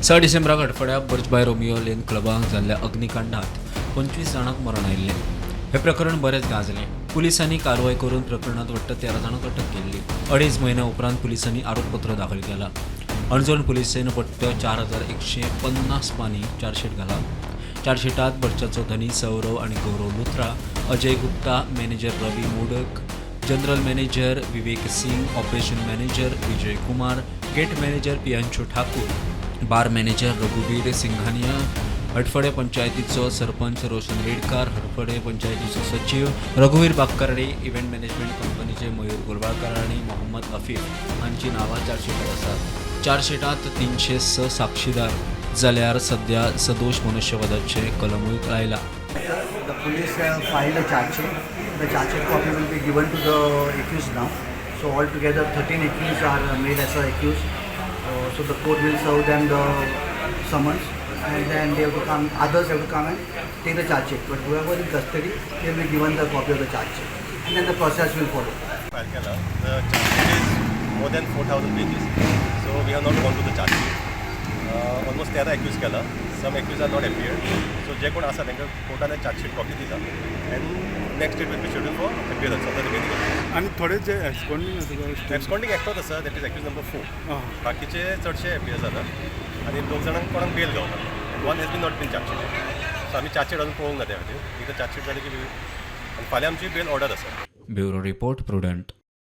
6 डिसेंबराक हडफड्या Birch by Romeo Lane क्लबांत जाल्ल्या अग्निकांडात 25 जाणांक मरण आयिल्लें. हें प्रकरण बरेंच गाजलें. पुलिसांनी कारवाय करून प्रकरणांत वट्ट 13 जाणांक अटक केल्ली. अडेज म्हयन्या उपरांत पुलिसांनी आरोपपत्र दाखल केलां. अणजण पुलिसेन वट्ट 4150 पानी चार्जशीट घाला. चार्जशीटात बर्चाचो धनी सौरव आणि Gaurav Luthra, Ajay Gupta, manager Ravi Modak, general manager Vivek Singh, operation manager Vijay Kumar, gate manager Piyanshu Thakur, bar manager रघुवीर सिंघानिया, हडफडे पंचायतीचो सरपंच रोशन रेडकार, हडफडे पंचायतीचो सचिव रघुवीर बागकर्णे, इव्हेंट मॅनेजमेंट कंपनीचे मयूर गोलवाळकर आणि मोहम्मद अफीफ हांची नांवां चार्जशीटात आसात. चार्जशीटात 306 साक्षीदार जाल्यार सध्या सदोष मनुष्यवधाचें कलमूय लायलां. The police have filed a charge sheet. The charge sheet copy will be given to the accused now. So altogether 13 accused are made as a accused. So the court will serve them the summons and then they have to come, others have to come and take the charge sheet. But whoever in custody, they will be given the copy of the charge sheet. And then the process will follow. File केला. The charge sheet is more than 4000 pages, so we have not gone to the charge sheet. Almost 13 accused केला. Some accused are not appeared, so जे कोण आसा तांकां कोर्टान charge sheet copy दिला and next date will be schedule for appearance of the remaining. आनी थोडे जे absconding आसा? Absconding एकटोच आसा, that is accused number 4. आं. बाकीचे चडशे एपियर जाला आनी दोग जाणांक कोणाक बेल गावना and one has been not been charge sheet. So आमी चार्ज शीट अजून पळोवंक ना त्या खातीर. एकदां चार्ज शीट जाली की आनी फाल्यां आमची बेल ऑर्डर आसा. Bureau report, prudent.